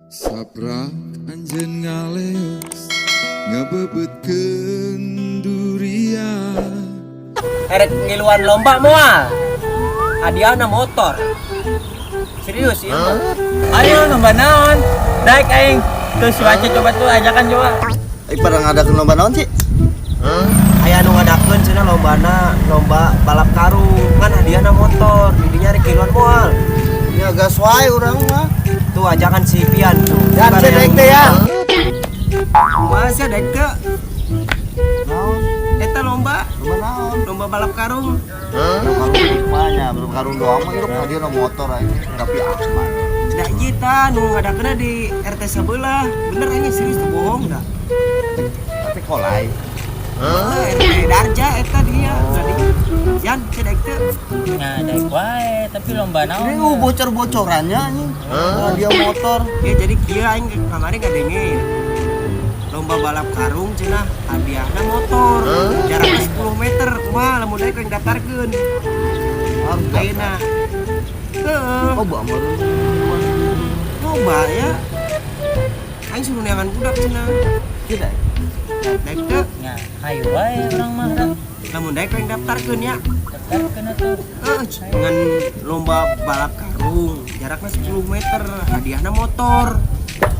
Saprak anjeun ngaleos ngabebeutkeun durian. Erek ngiluan lomba moal. Hadiahna motor. Serius ieu mah. Ayo lomba naon? Daek aing. Tuh si Wace coba tuh ajakan coba. Eh, pada ngadakeun lomba naon sih? Aya anu ngadakeun cenah lombana lomba balap karung kan hadiahna motor. Didinya rek ngiluan moal. Ya gas wae urang mah. Tuh ajakan si Pian tuh. Ya, Bukan cek yang- daek teh ya. Kumaha sih daek teu? Naon? Eta lomba, Lomba naon? Lomba balap karung. Belum karung kumanya, belum karung doang mah hirup hadiahna motor aja. Tapi aman. Da ieu tah nu ngadakeunna di RT sebelah. Bener ini serius tuh bohong dah. Tapi kolai. Eh, RT Darja eta dia. Jadi Yan, cek daek teu. Nah, daek wae, tapi lomba naon? Ini bocor-bocorannya anjing. Hadiah motor. Ya jadi kieu aing kamari ngadenge ya. Lomba balap karung cenah hadiahna motor. Jarakna 10 meter. Kumaha lamun daek yang daftarkeun. Harus Ayeuna. Heeh, Oh, bamar. loba ya. Aing suruh neangan budak cenah. Tidak. Daek teu. Nah, hayu wae urang mah dah. Lamun daek yang daftarkeun ya. Daftarkeun atuh. Heeh, dengan lomba balap karung jaraknya 10 meter hadiahna motor.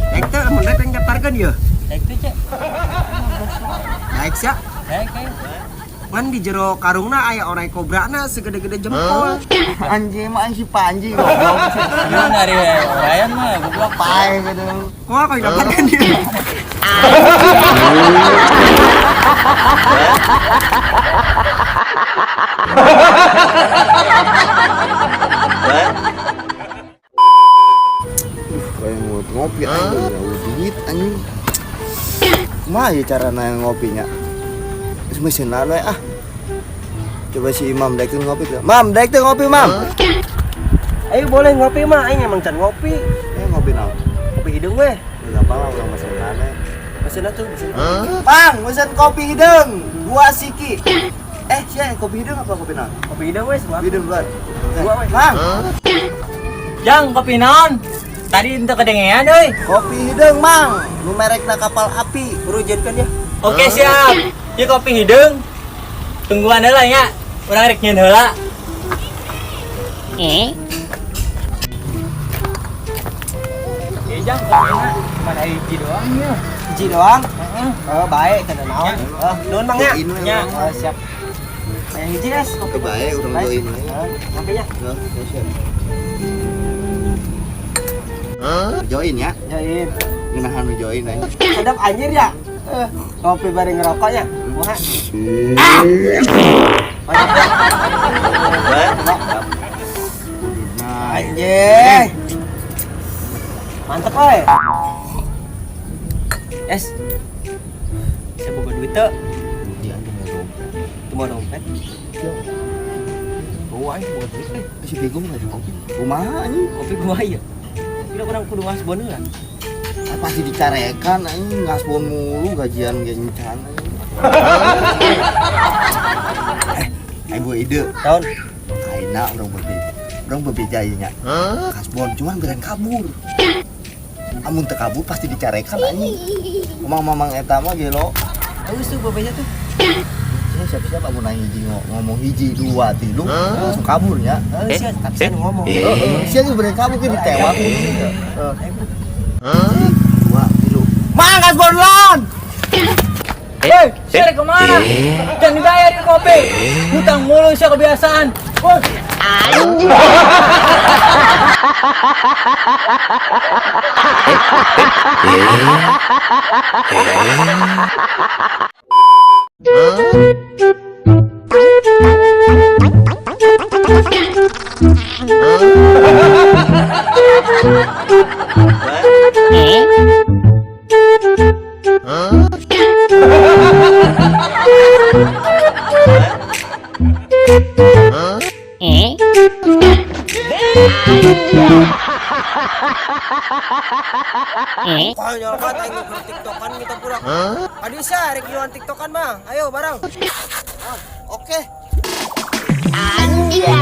Daek teu lamun daek yang daftarkeun ya. Daek tuh, Cek. Daek sia. Daek ayo. Kan di jero karungna aya orai kobrana segede-gede jempol. Anjing mah si Panji goblok. Lu dari Ryan mah goblok. Pae gitu. Wah, kau daftarkeun dia. Kayak mau ngopi anjing, ya duit anjing. Kumaha ya carana yang ngopinya? Terus mesin we ah. Coba si Imam daek teu ngopi teu. Mam, daek teu ngopi, Mam. Ayo boleh ngopi mah, aing emang can ngopi. Eh, ngopi naon? Kopi hideung weh. Udah apa lah urang mesenan we. Mesin atuh, mesin. Pang, mesen kopi hideung, 2 siki. Eh, sia kopi hideung apa kopi naon? Kopi hideung weh, semua. Kopi hideung dua. Dua, weh. Mang, Jang, kopi naon? Tadi ente kedengean euy. kopi hideung, Mang. Nu merekna kapal api. Buru jadikan ya. Oke, siap. Ieu kopi hideung. Tungguan heula nya. Urang rek nyieun heula. Eh? Jang, kopina cuma aya hiji doang ya. Hiji doang. Heeh. Oh, baik teu naon. Oh, nuhun Mang ya. Join we Ya. urang. Oh, siap. Aya hiji es kopi. Oke, bae urang Baik. join we. Oh, ngopinya. Ya, siap. Join ya. Join. Ngeunahan nu join aja. Sedap anjir ya. Ngopi bareng ngerokok ya. Kumaha? Nah, Anjir. Mantep oi. Es. Saya boga duit teu. dia anjing dompet. Teu mau dompet. Bawa aing boga duit teh. Si bego mah nggak kopi. Kumaha anjing? Kopi gua ieu. Kira kurang kudu ngasbon heula. Ah, pasti dicarekan anjing ngasbon mulu gajian ge encan anjing. Eh, aing boga ide. Tahun. Ayeuna urang bebeja. Urang bebeja ieu nya. Kasbon cuman beren kabur. Amun teu kabur pasti dicarekan anjing. Mamang mamang eta mah gelo. Bagus tuh bebeja tuh. Ini siap-siap amun aing hiji ngomong hiji dua tilu langsung kabur nya. Heeh, sia tapi sia nu ngomong. Heeh, sia geus beren kabur ge ditewak. Heeh. Dua tilu. Mang kasbon lan. Hei, sia rek kemana? Jangan dibayar ieu kopi. Hutang mulu sia kebiasaan. Woi. Konyol banget aing keur TikTokan kita budak. Adi sia rek ngiluan TikTokan mah. Ayo bareng. Oke. Anjing.